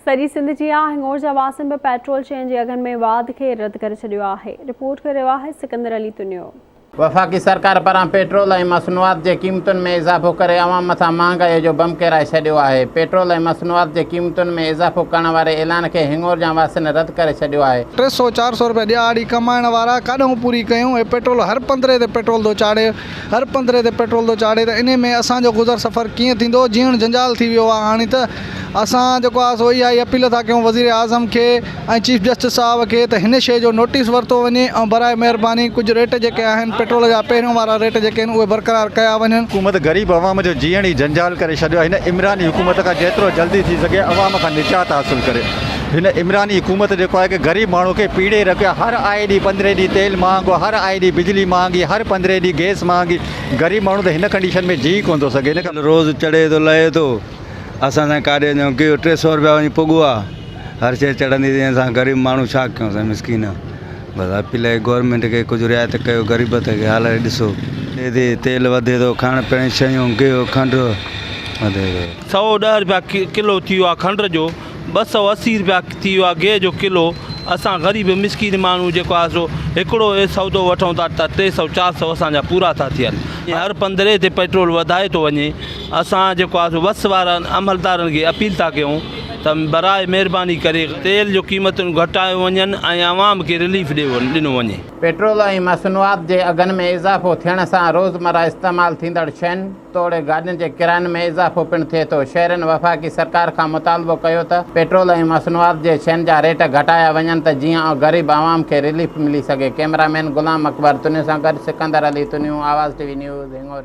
سڄي سنڌ جيان هنڱورجا واسين به پيٽرول شين جي اگهن ۾ واڌ کي رد ڪري ڇڏيو آهي، رپورٽ ڪري رهيو آهي سڪندر علي تنيو. وفاقي سرڪار پاران پيٽرول ۽ مصنوعات جي قيمتن ۾ اضافو ڪري عوام مٿان مهانگائي جو بم ڪيرائي ڇڏيو آهي. پيٽرول ۽ مصنوعات جي قيمتن ۾ اضافو ڪرڻ واري اعلان کي هنڱورجا واسين رد ڪري ڇڏيو آهي. ٽي سئو چار سئو روپيا ڏهاڙي ڪمائڻ وارا ڪاڏهون پوري ڪيون هي پيٽرول هر پندرهين تي پيٽرول ٿو چاڙهي هر پندرهين تي پيٽرول ٿو چاڙهي ته انهي ۾ اسان جو گذر سفر ڪيئن ٿيندو جيئڻ جنجال ٿي ويو آهي هاڻي ته اسان جيڪو آهي سو اها ئي اپيل ٿا ڪيون وزير اعظم کي ۽ چيف جسٽس صاحب کي ته هن شيء جو نوٽيس ورتو وڃي ۽ براء مهرباني ڪجهه ريٽ جيڪي آهن پيٽرول جا پهريون وارا ريٽ جيڪي آهن اهي برقرار ڪيا وڃن. حڪومت غريب عوام جو جيئڻ ئي جنجال ڪري ڇڏيو آهي هن عمراني حڪومت کان جيترو جلدي ٿي سگهي عوام کان نجات حاصل ڪري هن عمراني حڪومت جيڪو آهي غريب ماڻهو کي پيڙي رکيو آهي هر آئي ڏينهن پندرهين ڏينهن تيل مهانگو هر آئي ڏينهن بجلي مهانگي هر پندرهين ڏينهن گئس مهانگي غريب ماڻهو ته هن ڪنڊيشن ۾ جي ڪونه ٿو سگهي هن کان روز چڙهي ٿو لهي ٿو اسان سائين ڪاڏي وڃون ڪيو 300 روپيا وڃي پڳو آ هر شي چڙهندي ٿي اسان غريب ماڻهو ڇا ڪيون سائين مسڪين بس اپيل آهي گورنمينٽ کي ڪجهه رعايت ڪيو غريبت کي حال ڏسو ٿي تيل وڌي ٿو کائڻ پيئڻ جون شيون گيهه کنڊ وڌي ٿو. 110 روپيا ڪلو ٿي ويو آ کنڊ جو 280 روپيا ٿي ويو آ گيهه جو ڪلو اسان غريب مسڪين ماڻهو جيڪو آ سو هڪڙو سودو وٺون ٿا ته 300 400 اسان جا پورا ٿا ٿين هر پندرهين تي پيٽرول وڌائي ٿو وڃي اسان جيڪو آ سو وس وارن عملدارن کي اپيل ٿا ڪيون ته براء مهرباني ڪري تيل جو قيمتون گهٽايو وڃن ۽ عوام کي رليف ڏنو وڃي. پيٽرول ۽ مصنوعات جي اگهن ۾ اضافو ٿيڻ سان روزمره استعمال ٿيندڙ شين توڙي گاڏين جي ڪراين ۾ اضافو پڻ ٿئي ٿو. شهرين وفاقي سرڪار کان مطالبو ڪيو ته پيٽرول ۽ مصنوعات جي شين جا ريٽ گهٽايا وڃن ته جيئن غريب عوام کي رليف ملي سگهي. ڪئميرا مين غلام اڪبر تنيو سان گڏ Sikandar Ali Tunio, Awaz T V news, Hingorja.